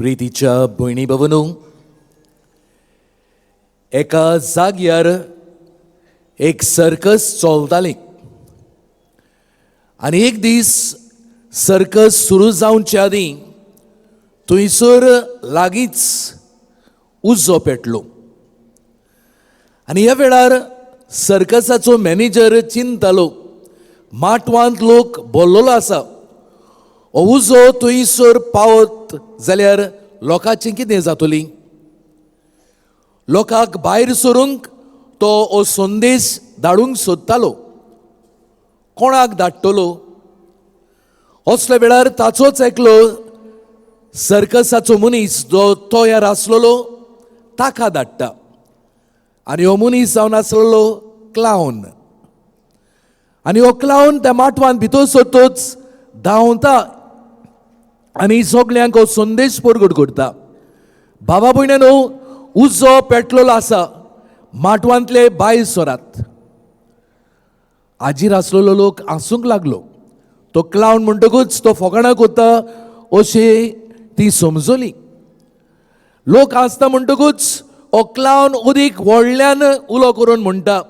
प्रितीच्या भयणी बाबनू, एका जाग्यार एक सर्कस चलताली आनी एक दीस सर्कस सुरू जावचे आदीं थंयसर लागींच उजो पेटलो आनी ह्या वेळार सर्कसाचो मॅनेजर चिंततालो, माटवांत लोक भरलेलो आसा, हो उजो थंयसर पावत जाल्यार लोकांचें कितें जातली? लोकांक भायर सरूंक तो हो संदेश धाडूंक सोदतालो. कोणाक धाडटलो? असल्या वेळार ताचोच एकलो सर्कसाचो मनीस जो तयार आसलेलो ताका धाडटा आनी हो मनीस जावन आसलेलो क्लावन. आनी हो क्लावन त्या माटवान भितर सरतच धांवता आनी सगल्यांक हो संदेश परगट करता, बाबा भयण्यानो, उजो पेटलेलो आसा, माटवांतले भायर सरात. हाजीर आसलेलो लोक हांसूंक लागलो. तो क्लावन म्हणटकूच तो फकाणां करता अशें ती समजली. लोक हांसता म्हणटकूच हो क्लावन अदीक व्हडल्यान उलो करून म्हणटा,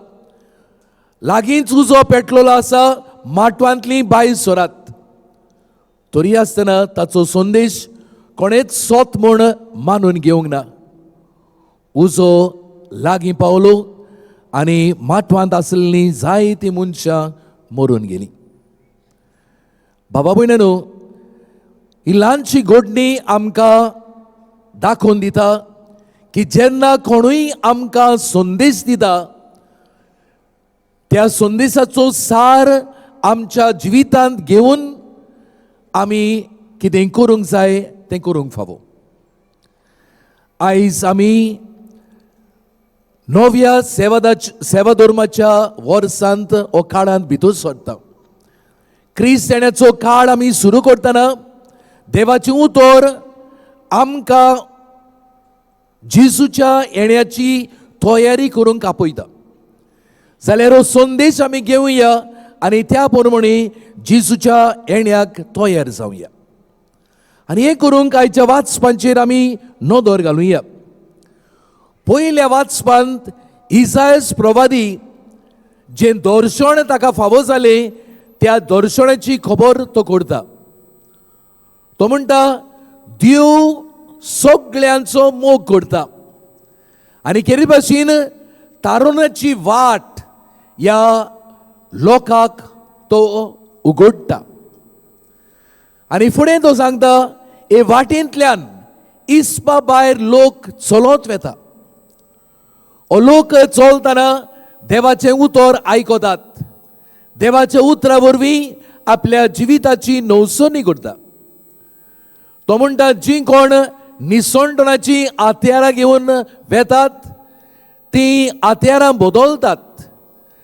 लागींच उजो पेटलेलो आसा, माटवांतली भायर सरात. तरी आसतना ताचो संदेश कोणेच सोत म्हूण मानून घेवंक ना. उजो लागीं पावलो आनी माटवांत आसलेलीं जायतीं मनशां मरून गेलीं. बाबा भयण्यानो, ही ल्हानशी घडणी आमकां दाखोवन दिता की जेन्ना कोणूय आमकां संदेश दिता, त्या संदेशाचो सार आमच्या जिवितांत घेवन आमी कितें करूंक जाय तें करूंक फावो. आयज आमी नव्या सेवाधर्माच्या वर्सांत हो काळांत भितर सरता. क्रिस्त येण्याचो काळ आमी सुरू करतना देवाचें उतर आमकां जेजूच्या येण्याची तयारी करूंक आपयता. जाल्यार हो संदेश आमी घेवया आनी त्या प्रमाणे जेजूच्या येण्याक तयार जावया. आनी हें करूंक आयच्या वाचपांचेर आमी नदर घालुया. पयल्या वाचपांत इसायस प्रवादी जें दर्शन ताका फावो जालें त्या दर्शनाची खबर तो करता. तो म्हणटा, देव सगळ्यांचो मोग करता आनी केरी भाशेन तारुण्याची वाट ह्या लोकांक तो उगडटा. आनी फुडें तो सांगता, हे वाटेंतल्यान इस्पा भायर लोक चलत वेता. हो लोक चलतना देवाचें उतर आयकतात, देवाच्या उतरा वरवीं आपल्या जिविताची नवसणी करता. तो म्हणटा, जीं कोण निसणटणाची हत्यारां घेवन वेतात तीं हत्यारां बदलतात,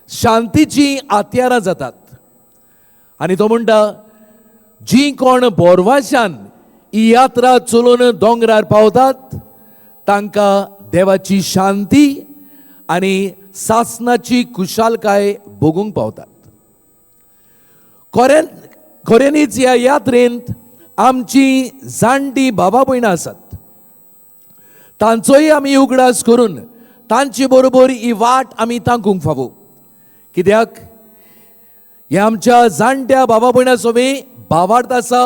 शांतीचीं हत्यारां जातात. आनी तो म्हणटा, जीं कोण बोरवाशान ही यात्रा चलोवन दोंगरार पावतात तांकां देवाची शांती आनी सासनाची खुशालकाय भोगूंक पावतात. खऱ्यांनीच ह्या यात्रेंत आमची जाणटी बाबा भयणां आसात, तांचोय आमी उगडास करून तांचे बरोबर ही वाट आमी तांकूंक फावो. कित्याक ह्या आमच्या जाणट्या बाबा भयणां सोबी भावार्थ आसा,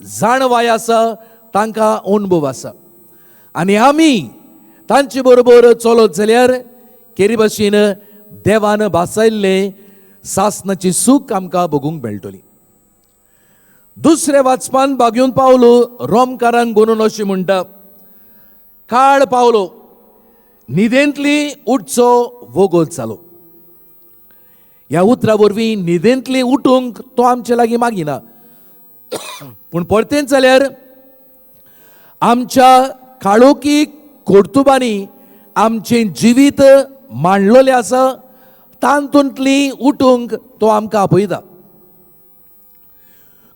जाणवाय आसा, तांकां अणभव आसा आनी आमी तांचे बरोबर चलत जाल्यार केरी भाशेन देवान भासायल्लें सासनाची सूख आमकां भोगूंक मेळटली. दुसऱ्या वाचपान बागेवन पावलो रोमकारांक बरोवन अशें म्हणटा, काळ पावलो, न्हिदेंतली उठचो वोगोत जालो. ह्या उतरा वरवीं न्हिदेंतली उठूंक तो आमचे लागीं मागिना, पूण परतेंच जाल्यार आमच्या काळोखी कर्तुबांनी आमचें जिवीत मांडलेलें आसा, तातूंतली उठूंक तो आमकां आपयता.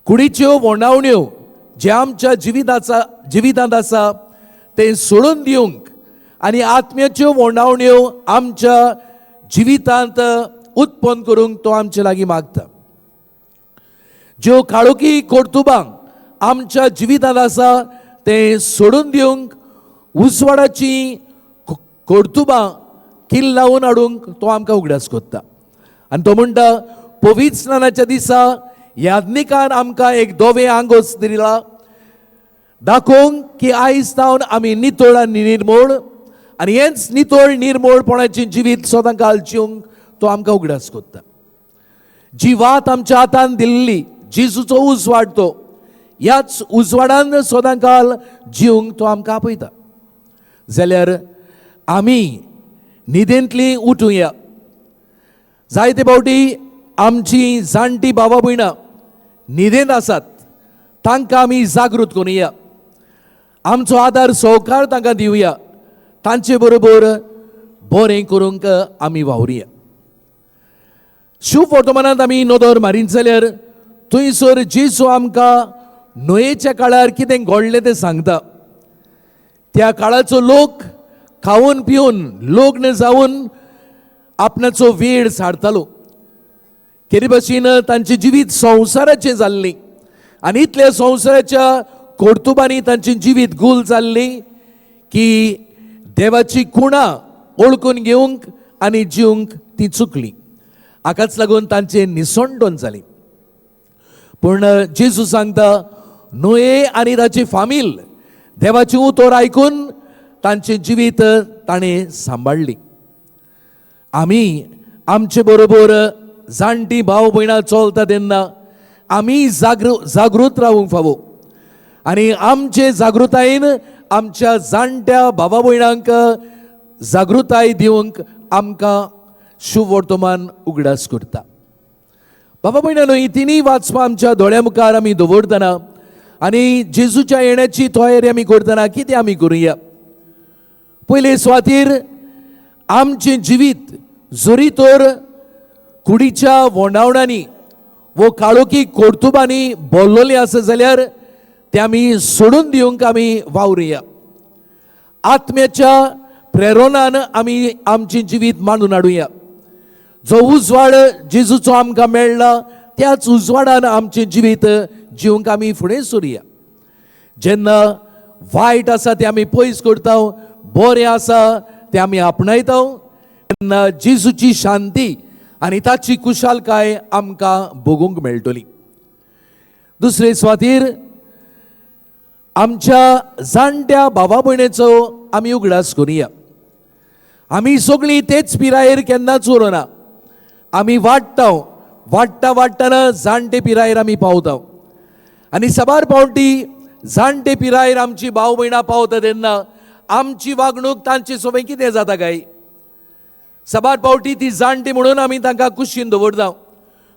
कुडीच्यो वोंडावण्यो जे आमच्या जिवितांत आसा तें सोडून दिवंक आनी आत्म्याच्यो वोंडावण्यो आमच्या जिवितांत उत्पन्न करूंक तो आमचे लागीं मागता. ज्यो काळोखी कर्तुबां आमच्या जिवितांत आसा तें सोडून दिवंक उजवाडाची कर्तुबां किल्लावन हाडूंक तो आमकां उगडास करता. आनी तो म्हणटा पवित्र स्नानाच्या दिसा याज्ञिकान आमकां एक धवें आंगोस दिला दाखोवंक की आयज सावन आमी नितळ आनी निर्मोळ, आनी हेंच नितळ निर्मोळपणाचें जिवीत सदां काल जिवंक तो आमकां उगडास करता. जी वात आमच्या हातान दिल्ली जेजूचो उजवाड, तो ह्याच उजवाडान सदां काल जिवंक तो आमकां आपयता. जाल्यार आमी न्हिदेंतली उठुया. जायते फावटी आमची जाणटी बाबा भयणां न्हिदेंत आसात, तांकां आमी जागृत करुया, आमचो आदार सहकार तांकां दिवया, तांचे बरोबर बरें करूंक आमी वावरुया. शुभ वर्तमानांत आमी नदर मारीत जाल्यार थंयसर जेजू आमकां न्हंयेच्या काळार कितें घडलें तें सांगता. त्या काळाचो लोक खावन पिवन लग्न जावन आपणाचो वेळ सारतालो. केरी भाशेन तांचें जिवीत संवसाराचें जाल्लें आनी इतल्या संवसाराच्या कर्तुबांनी तांचें जिवीत गुल जाल्लें की देवाची खुणां वळखून घेवंक आनी जिवंक ती चुकली. हाकाच लागून तांचें निसंडण जालें. पूण जेजू सांगता न्हंये आनी ताची फामील देवाचें उतर आयकून तांचें जिवीत ताणें सांबाळ्ळी. आमी आमचे बरोबर जाणटी भाव भयणां चलता तेन्ना आमी जागृत रावूंक फावो आनी आमचे जागृतायेन आमच्या जाणट्या भावा भयणांक जागृताय दिवंक आमकां शुभ वर्तमान उगडास करता. बाबा भयणांनो, ही तिनूय वाचपां आमच्या दोळ्या मुखार आमी दवरतना आनी जेजूच्या येण्याची तयारी आमी करतना कितें आमी करुया? पयले सुवातीर आमचें जिवीत जरी तर कुडीच्या वोंडावणांनी वो काळोखी कर्तुबांनी बोल्लोलें आसा जाल्यार तें आमी सोडून दिवंक आमी वावरुया. आत्म्याच्या प्रेरणान आमी आमचें जिवीत मांडून हाडुया. जो उजवाड जेजूचो आमकां मेळ्ळा त्याच उजवाडान आमचें जिवीत जिवंक आमी फुडें सरुया. जेन्ना वायट आसा तें आमी पयस करता, बरें आसा तें आमी आपणायता, तेन्ना जेजूची शांती आनी ताची खुशालकाय आमकां भोगूंक मेळटली. दुसरे सुवातीर आमच्या जाणट्या भावा भयणीचो आमी उगडास करुया. आमी सगळीं तेच पिरायेर केन्नाच उरना. आमी वाडटा, वाडटा वाडटना जाणटे पिरायेर आमी पावता आनी साबार पावटी जाणटे पिरायेर आमची भाव भयणां पावता तेन्ना आमची वागणूक तांचे सोबें कितें जाता काय? साबार पावटी ती जाणटी म्हणून आमी तांकां कुशीन दवरता.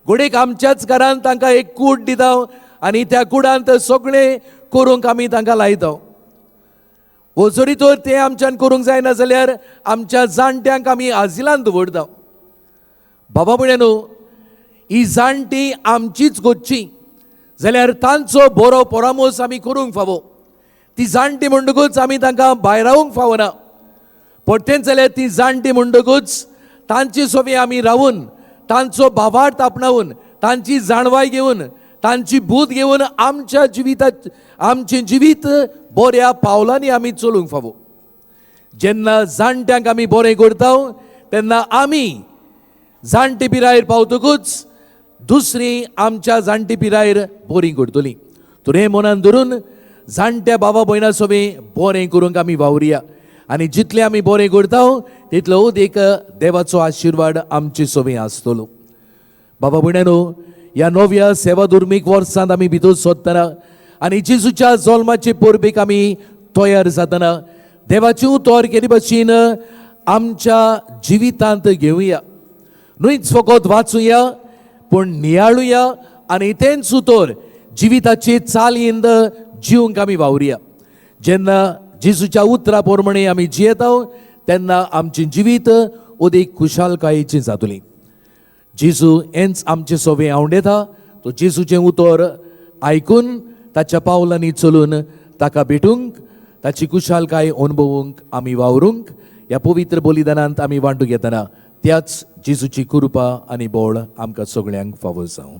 घडयेक आमच्याच घरान तांकां एक कूड दिता आनी त्या कुडांत सगळें करूंक आमी तांकां लायता. वो जरी तर तें आमच्यान करूंक जायना जाल्यार आमच्या जाणट्यांक आमी आजिलान दवरता. बाबा भयणांनो, ही जाणटी आमचीच गोच्ची जाल्यार तांचो बरो परामोस आमी करूंक फावो. ती जाणटी म्हणटकूच आमी तांकां भायरावंक फावना. परतेंच जाल्यार ती जाणटी म्हणटकूच तांचे सोबी आमी रावून तांचो भावार्थ आपणावन तांची जाणवाय घेवन तांची बूद घेवन आमच्या जिविता आमचें जिवीत बऱ्या पावलांनी आमी चलूंक फावो. जेन्ना जाणट्यांक आमी बरें करता तेन्ना आमी जाणटे पिरायेर पावतकूच दुसरी आमच्या जाणटे पिरायेर बरी करतली. तर हें मनान धरून जाणट्या बाबा भयणां सोबी बरें करूंक आमी वावरुया आनी जितलें आमी बरें करता तितलो अदीक देवाचो आशिर्वाद आमचे सोबी आसतलो. बाबा भयणांनो, ह्या नव्या सेवा धर्मीक वर्सांत आमी भितर सोदतना आनी जेजूच्या जल्माचे परबेक आमी तयार जातना देवाचें उतर केदी भाशेन आमच्या जिवितांत घेवया. न्हूच फकत वाचुया पूण नियाळुया आनी तेंच उतर जिविताचे चालींत जिवंक आमी वावरुया. जेन्ना जेजूच्या उतरा प्रमाणे आमी जियेता तेन्ना आमचें जिवीत अदीक खुशालकायेचें जातलें. जेजू हेंच आमचें सोबें आवडेता. तो जेजूचें उतर आयकून ताच्या पावलांनी चलून ताका भेटूंक ताची खुशालकाय अणभवूंक आमी वावरूंक ह्या पवित्र बलिदानांत आमी वांटूंक येतना त्याच जेजूची कृपा आनी बळ आमकां सगळ्यांक फावो जावं.